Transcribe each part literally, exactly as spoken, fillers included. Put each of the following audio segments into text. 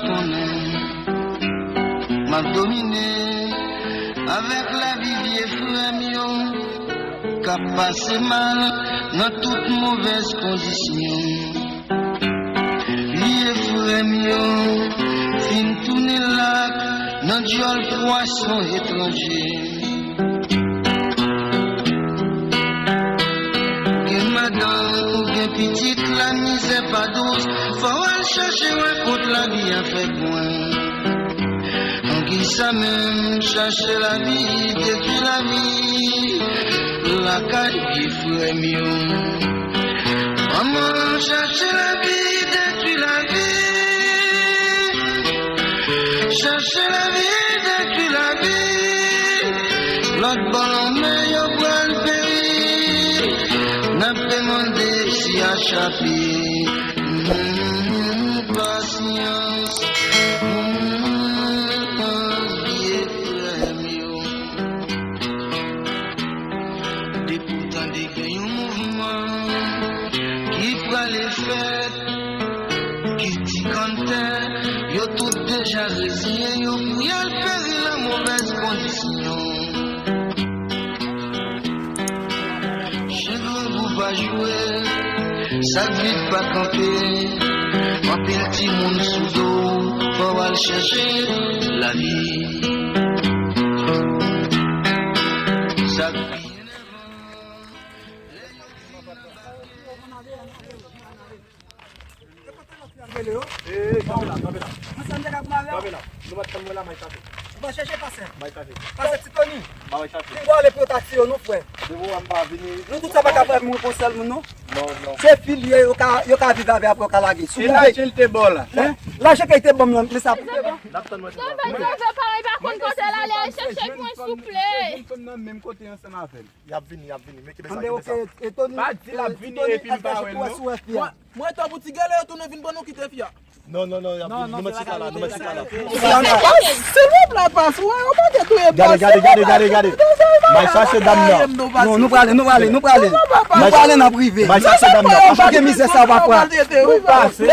konnen m ap domine avèk lavi vye frè m yo k ap pase mal nan tout movèz kondisyon. Vye frè m yo fin tounen lak nan dyòl pwason etranje. Ou gen madanm, ou gen pitit, lamizè pa dous, fò w al chache wè kot lavi a fè pwen. An ki sa menm chache lavi, detwi lavi lakay vye frè m yo. Manman chache lavi, detwi lavi. Chache lavi, detwi lavi. Lòt bò lanmè yo pral peri. N ap demande si a chape. Mm, pasyans. Mm, vye frè m yo. Depi w tande gen yon mouvman ki prale fèt, ki ti kantè, yo tout deja reziye yo pou y al peri nan movèz kondisyon. Chen grangou pa jwe, sa k vid pa kanpe, anpil timoun sou do, fò w al chèche lavi. Sa k pi enèvan, lè yo fin nan Kanpe la, kanpe la. Kanpe la. Nou pa t tann mwen la, m al chache. Ou pa chèche pastè? M al chache. Pastè Ti Tony. M al chache. Pi bò ale pou yo ta tiye w non, frè. Depi w wè m pa vini. Nou tout sa pa ka fè moun pou sèl moun non. Non, non. Se fi l ye, yo ka, yo ka viv avè apre yo ka lage. Si w vle. Lajan l te ba w la, hein? Lajan ke l te ban m lan, men sa pou te ban. N ap tann mwen. Don Vèl sove parèy pa konn kote l ale, al chèche l pou mwen souple. Fanm nan menm kote ansanm avè l. Y ap vini, y ap vini. Men kenbe sa, kenbe sa. Pa di l ap vini epi m pa wè l non. Mwen, mwen tankou ti gèlè yo tounen vin ban nou kite fi a. Non, non, non, y ap vini. Nou mèt chita la, nou mèt chita la. Silvouplè, pas, wè, ou pa te touye pas. Gade, gade, gade, gade, gade. M al chache dam nan. Non, nou prale, nou prale, nou prale. Nou prale nan prive. M al chache dam nan. Ou pa gen mizè sa w pa pran. E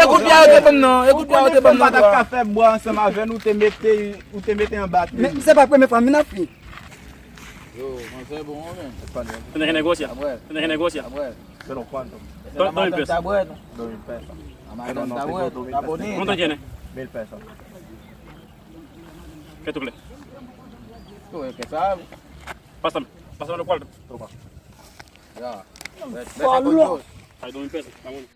kout pye a yo te ban m nan, e kout pye a yo te ban m nan. Ou pa t ap ka fè bwa ansanm avè n, ou te mete, ou te mete anba pye. Men se pa premye fwa m vin ap fi. Yo, manzè bon, men. Español. Tienes que negociar. Tienes que negociar. Yo no cuánto. Dos mil pesos. Dos mil pesos. ¿Cuánto tienes? Mil pesos. ¿Qué tú crees? Tú ves que sabe. Pásame, pásame los cuartos. Toma. Ya. Vete, vete con Dios. Ay, dos mil pesos. Está bueno.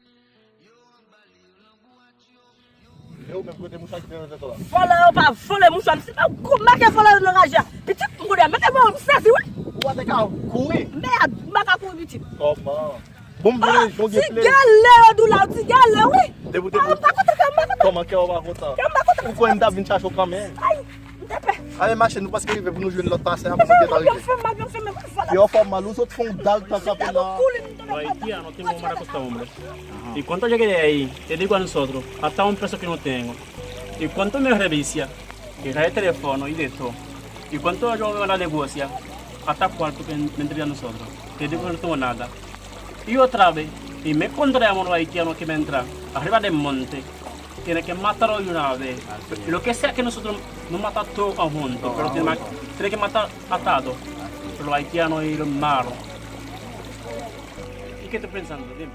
E ou menm kote mouchwa ki te nan tèt ou la? Vòlè yo pa vòlè mouchwa, m si pa gwo make vòlè yo nan raje a. Pitit m kounye a, mete men w, m sezi wi. Ou pa te ka kouri? Mèd, m pa ka kouri pitit. Kòman? Bon, m vle jongye ple. Ti gèlè yo di w la, ti gèlè wi. Depi w te... Ah, m pa kontan, kè m pa kontan. Kòman kè w pa kontan? Kè m pa kontan. Ou kwè m t ap vin chache w kanmenm? Ay, m te pè. Ale mache, nou prèske rive pou nou jwenn lòt pasè a pou nou gentan rive. Yo fè m mal, yo fè m mal, vòlè. Yo fè m mal, ou sot fè yon dag tan kanpe la. Los haitianos tienen un mal acostumbre. Y cuánto yo quería ahí, te digo a nosotros, hasta un peso que no tengo. Y cuánto me revisa, que trae teléfono y de todo. Y cuánto yo me van a negociar, hasta cuarto que me entrega a nosotros. Te digo que no tengo nada. Y otra vez, y me encontré a unos haitianos que me entran arriba del monte, tiene que matarlo de una vez. Lo que sea que nosotros no matar todo conjunto, pero tiene, tiene que matar atado. Pero los haitianos y los malos. ¿Y qué estás pensando? Dime.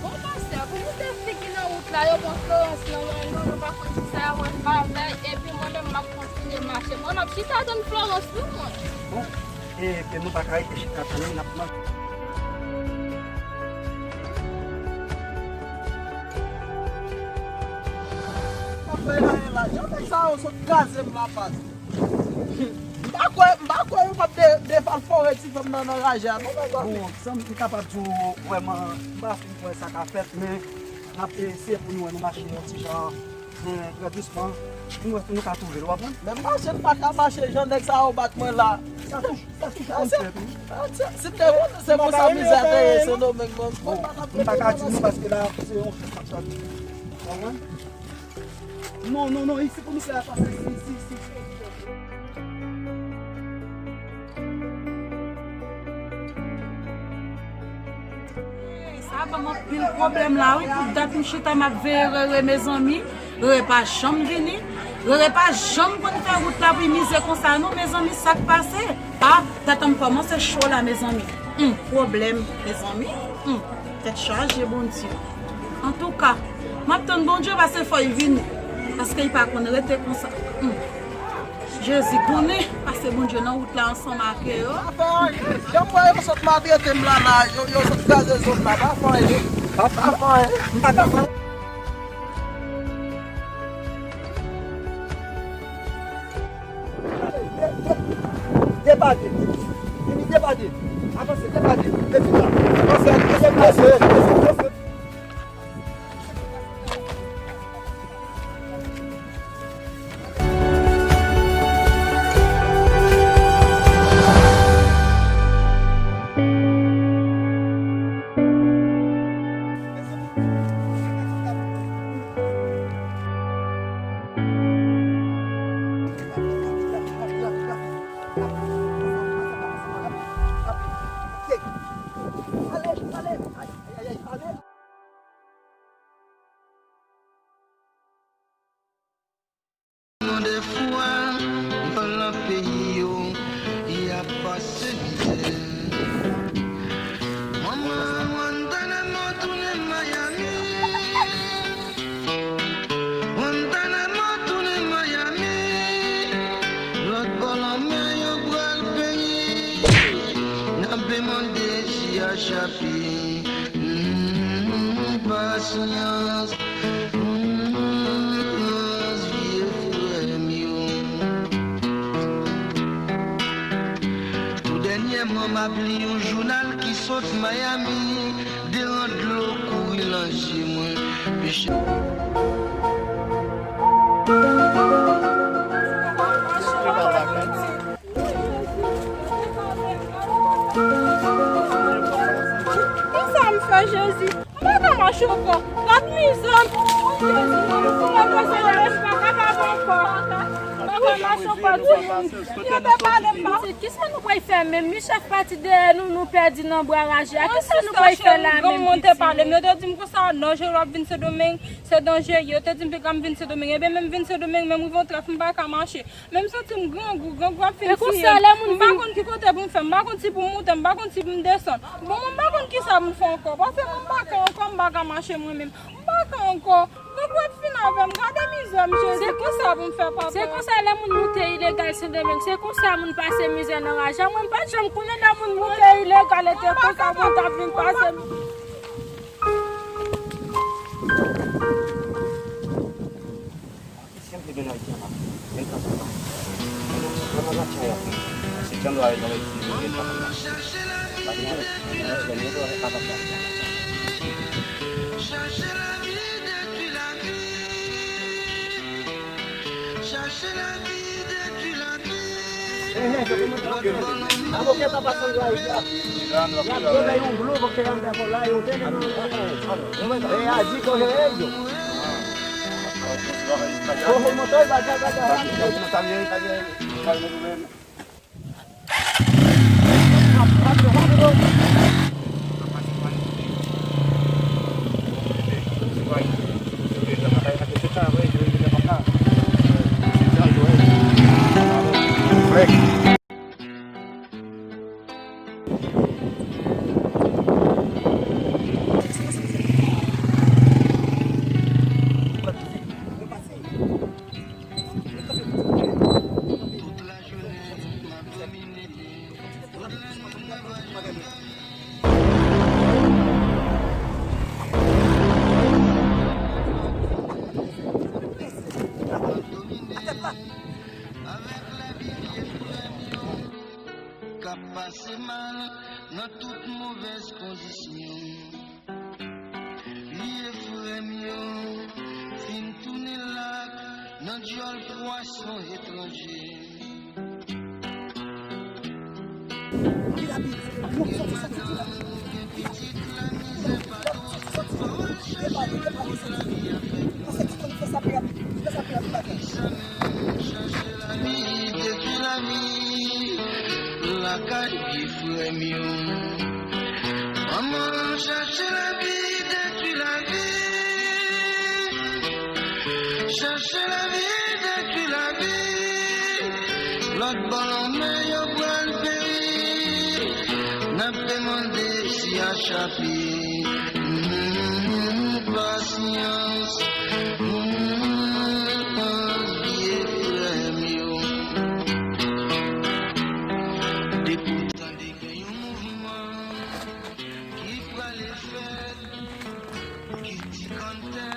Bon, pastè, pou nou te figi nan wout la, yo pran Florence nan men nou, nou pa konn kisa y ap fè avè l, epi mwen menm m ap kontinye mache. Mwen, m ap chita tann Florence, wi, mwen. Bon, e, e nou pa ka rete chita tann li, n ap manje. Sa fè anyen la, jan nèg sa yo sot kraze m la, pastè. M pa kwè, m pa kwè yo p ap de, defalfore ti fanm nan nan raje a non, men bon, san m kapab di w vrèman, m pa fin kwè sa ka fèt, men n ap eseye pou nou wè nou mache yon ti jan, men trè dousman, pou nou wè si nou ka twouve l, w konprann? Men m mache, m pa ka mache, jan nèg sa yo bat mwen la, Sa touche, sa touche konn fè tou. Se te konn se konsa mizè te ye Sendomeng, mwen, mwen pa ka di nou paske la se yon chans k ap sòti. Konprann? Non, non, non, isi pou nou fè a pase, isi, isi, isi. Sa ban m anpil pwoblèm la wi, pou dat m chita m ap veye Rere mezanmi. Rere pa janm vini. Rere pa janm konn fè wout la pou l mize konsa non mezanmi, sa k pase? Ah, tèt an m kòmanse cho la mezanmi. Hum, pwoblèm mezanmi. Hum, tèt chaje Bondye. Antouka, m ap tann Bondye pase fò l vini. Paske l pa konn rete konsa. Hum. Jezi konnen, pase Bondye nan wout la ansanm ak yo. Pa fè anyen. Jan m wè yo sot maltrete m la, la, yo, yo sot kraze zòn la, pa fè anyen. Pa, pa fè anyen. M pa ka fè anyen. Depate. Vini depate. Avanse, depate. Peti la. Avanse, avanse, avanse. Yon de fwa, yo lan peyi yo, y ap pase mizè. Mama, Guantanamo tounen Miami. Guantanamo tounen Miami. Lòt bò lanmè yo pral penyen. N ap demande si a chape. Mm, pasyans. Tou dènyèman, m ap li yon jounal ki sot Miami, de ran dlo kouri lan zye mwen. Mesye. Kisa m fè, Jezi? M pa ka mache ankò. Gad mizè m. Jezi, mwen bezwen rete, m pa kapab ankò. M pa ka mache ankò, timoun. Yo te pale m pa. Kisa nou pral fè menm? Li chèf pati dèyè nou, nou pèdi nan bra raje a. Kisa nou pral fè la menm, piti? Granmoun te pale m, yo te di m konsa, danjere w ap vin Sendomeng, se danjere. Yo te di m piga m vin Sendomeng. Ebyen, menm vin Sendomeng, menm rive yon trèf, m pa ka mache. Men m santi m grangou, grangou ap fin tiye m. M pa konn ki kote pou m fè, m pa konn si pou m moute, m pa konn si pou m desann. Bon, mwen m pa konn kisa pou m fè ankò, paske mwen m pa ka ankò, m pa ka mache mwen menm. M pa ka ankò. Grangou ap fin avè m, gade mizè m, Jezi, kisa pou m fè, papa? Se konsa lè moun moute ilegal Sendomeng, se konsa moun pase mizè nan raje a. Mwen m pa t janm konnen lè moun moute ilegal, e te konsa moun t ap vin pase. Siempre ven aquí, amado. Ven acá. Vamos a la chaya. Así que ando a ver, no me ven acá. Vamos a ver, vamos a ver, vamos a ver. Ehe, yo te mete yon dlo. Abo ke ta pasando ahí ya. Ya, yo te yon dlo, porque ya me dejó la, yo te no. Eh, allí coge ellos. Coge el motor, vaya, vaya, vaya. Está bien, está bien. K ap pase mal nan tout movèz kondisyon. Vye frè m yo fin tounen lak nan dyòl pwason etranje. Pi rapid. Non, soti, soti, pi rapid. Pi rapid. Soti, soti. Depale, depale, soti. Pase ti konn fè sa pi rapid. Fè sa pi rapid, bagay. Chache lavi, detwi lavi, lakay vye frè m yo. Manman chache lavi, detwi lavi. Chache lavi, detwi lavi. Lòt bò lanmè yo pral peri. N ap demande si a chape. Mm, pasyans. Mm, vye frè m yo. Depi w tande gen yon mouvman ki prale fèt, ki ti kantè,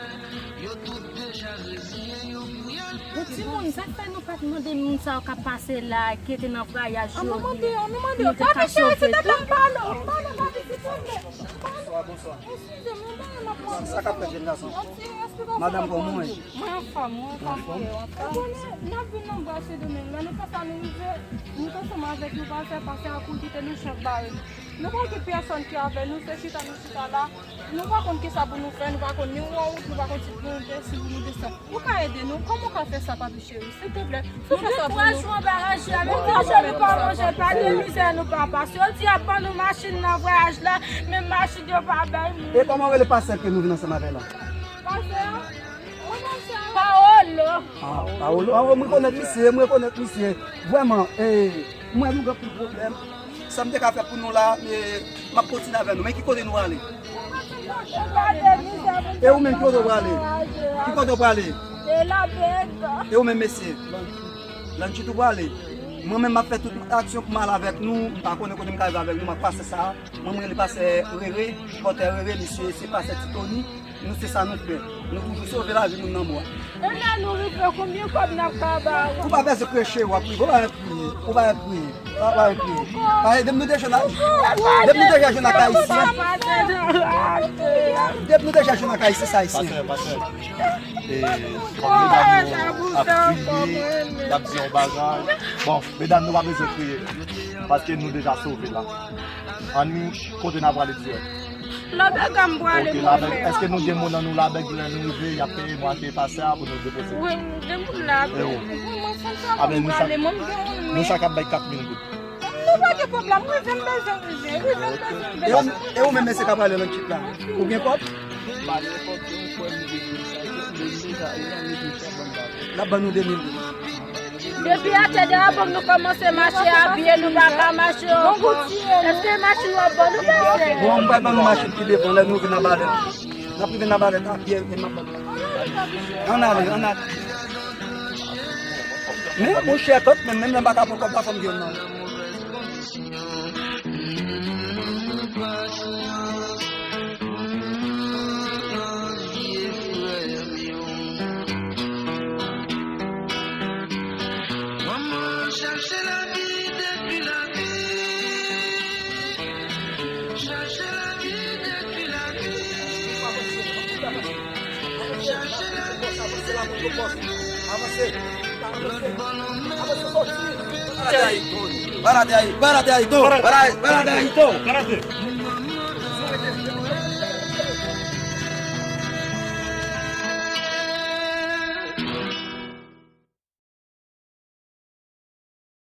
yo tout deja reziyen yo pou y al. Bon, timoun, sa k fè nou pa t mande moun sa yo k ap pase la, ki te nan vwayaj yo? An nou mande yo, nou mande yo. Papi cheri, silteplè, m pale w, m pale w, papi, silteplè. Bonswa, bonswa. Eskize m, yon bagay m ap mande. Sa k ap fèt, jèn gason? Yon ti respè. Madanm, kòman w ye? Mwen anfòm, mwen anfòm, frè, anfòm. Ou konnen, n ap vin nan bwa Sendomeng la, nou fè sa nou rive, nou t ansanm avèk nou, pastè, pastè a kouri kite nou, chòk bare nou. Nou pa gen pèsòn ki avè nou, se chita nou chita la. Nou pa konn kisa pou nou fè, nou pa konn ni wout, nou pa konn si pou nou desann, si pou nou desann. Ou ka ede nou? Kòman w ka fè sa, papi cheri? Silteplè, si w fè sa pou nou. Nou gen twa jou anba raj la, menm manje nou pa manje, pa gen mizè nou pa pase. Yo di y ap ban nou machin nan vwayaj la, men machin yo pa bay moun. E kòman w rele pastè ke nou vin ansanm avè l la? Pastè a? Mwen pastè a. Paolo. Ah, Paolo. Ah, mwen rekonèt misye, mwen rekonèt misye. Vrèman, e, mwen nou gen anpil pwoblèm. Sa m te ka fè pou nou la, e, m ap kontinye avè nou. Men ki kote nou prale? E ou menm, ki kote w prale? Ki kote w prale? E ou menm, mesye? Lanchit ou prale? Mwen menm, m ap fè tout aksyon pou m al avèk nou. M pa konnen kote m ka rive avèk nou. M ap pase sa. Mwen, mwen rele pastè Rere, pòtè Rere, misye se pastè Titoni. Nou se sa nou fè. Nou toujou sove lavi moun nan bwa. E lè nou rive, konbyen kòb n ap ka ba ou? Ou pa bezwen kriye, w ap rive. Ou pa bezwen kriye. Ou pa bezwen kriye. Ou pa bezwen kriye. Paske depi nou te jwenn ak, depi nou te jwenn ak Ayisyen, depi nou te jwenn ak Ayisyen, se Ayisyen. Pastè, pastè. E, medam yo ap kriye, y ap di yon bagay. Bon, medam, nou pa bezwen kriye. Paske nou deja sove la. Ann, kote n ap prale dirèk? Labèg a m prale mwen menm. Èske nou gen moun nan nou Labèg, lè nou rive, y ap peye nou achte pase a pou nou depoze? Wi, m gen moun Labèg. E ou? Wi, mwen, se sa pou m prale, mwen, m gen moun, men nou chak ap bay kat mil goud. Nou pa gen pwoblèm, rive m bezwen rive, rive m bezwen rive. E ou, e ou menm, mesye k ap prale Lanchit la? Ou gen kòb? L ap ban nou de mil goud. Depi atè de avan nou kòmanse mache a pye, nou pa ka mache ankò. Èske machin w ap ban nou pase? Bon, m pral ban nou machin pi devan, lè nou vin nan Balèt. N ap rive nan Balèt a pye, e m ap ban nou. Ann ale, ann ale. Men, monchè, tout, men menm lè m pa ka pran kòb la, fò m gen nan. Manman chache lavi depi lavi. Chache lavi depi lavi. Chache lavi depi lavi. Lòt bò lanmè yo. Balade ayi, balade ayi, to, balade, balade ayi, to.